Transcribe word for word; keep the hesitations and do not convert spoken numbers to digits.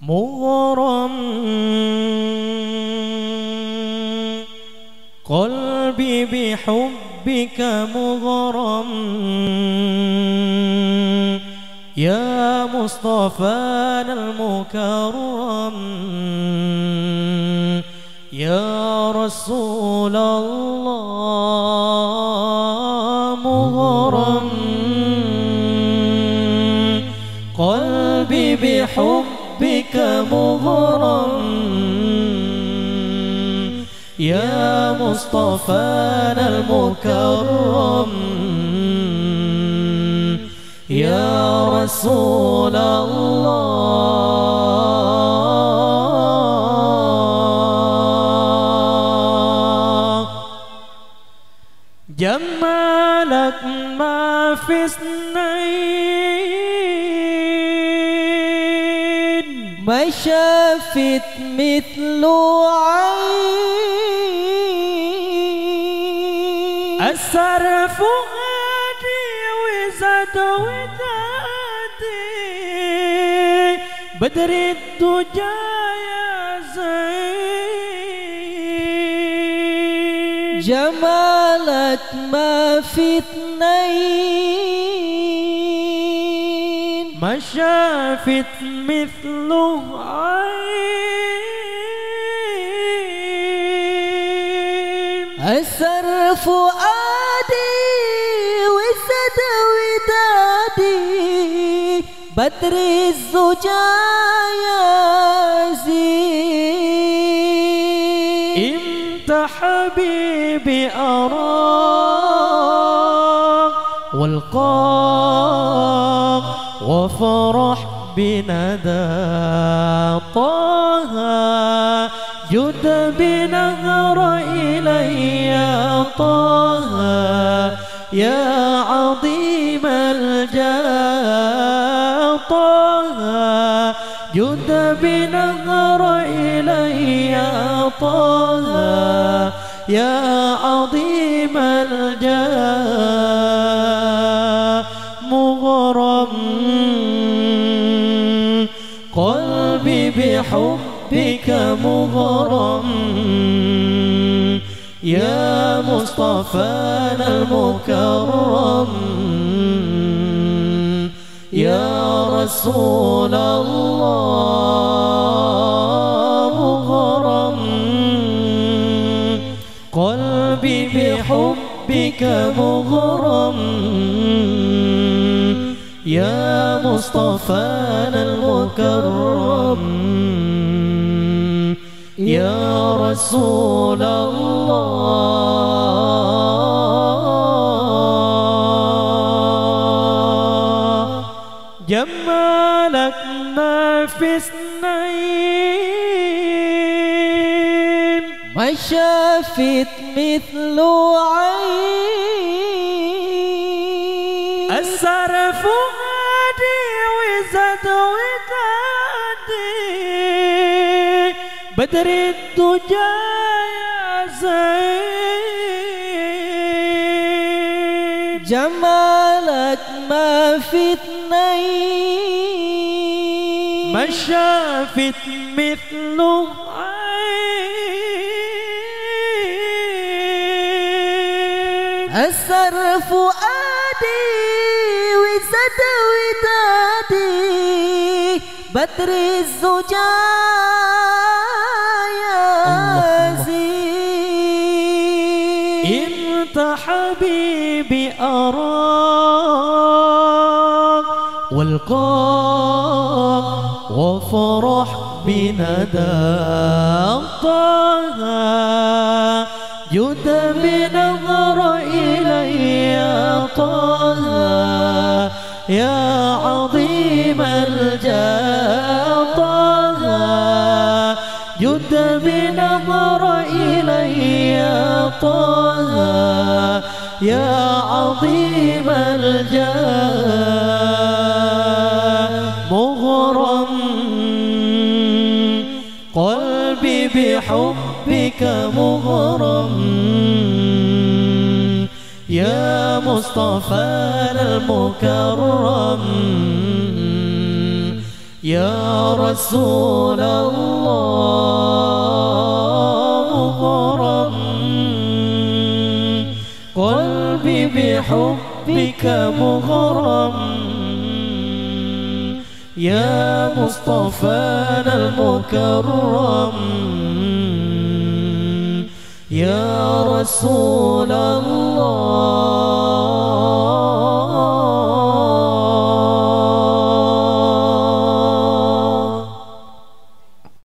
مغرم، قلبي بحبك مغرم، يا مصطفانا المكرم، يا رسول الله. مغرم، قلبي بحبك مغرم، يا مصطفانا المكرم، يا رسول الله. جمالك ما في اثنين، ما شافت مثل عين. أسر فؤادي وزاد ودادي، بدر الدجى يا زين. جمالك ما في اثنين، ما شافت مثله عين. أسر فؤادي وزاد ودادي، بدر الزجى يا زين. أنت حبيبي أرى والقى وافرح بندى طه. جد بنظرة إلي يا طه، يا عظيم الجاه طه. جد بنظرة إلي يا طه، يا عظيم الجاه. مغرم، قلبي بحبك مغرم، يا مصطفانا المكرم، يا رسول الله. مغرم، قلبي بحبك مغرم، يا مصطفانا المكرم، يا رسول الله. جمالك ما في اثنين، ما شافت مثل عين. أسر فؤادي وزاد ودادي، بدر الدجى يا زين. جمالك ما في اثنين، ما شافت مثله عين. أسر فؤادي وزاد ودادي، بدر الزجى يا الله، الله. زين. أنت حبيبي أرى والقى وافرح بندى طه. جد بنظرة إلي يا طه، يا عظيم الجاه طه. جد بنظرة إلي يا طه، يا عظيم الجاه. مغرم، قلبي بحبك مغرم، يا مصطفانا المكرم، يا رسول الله مغرم، قلبي بحبك مغرم، يا مصطفانا المكرم، يا رسول الله.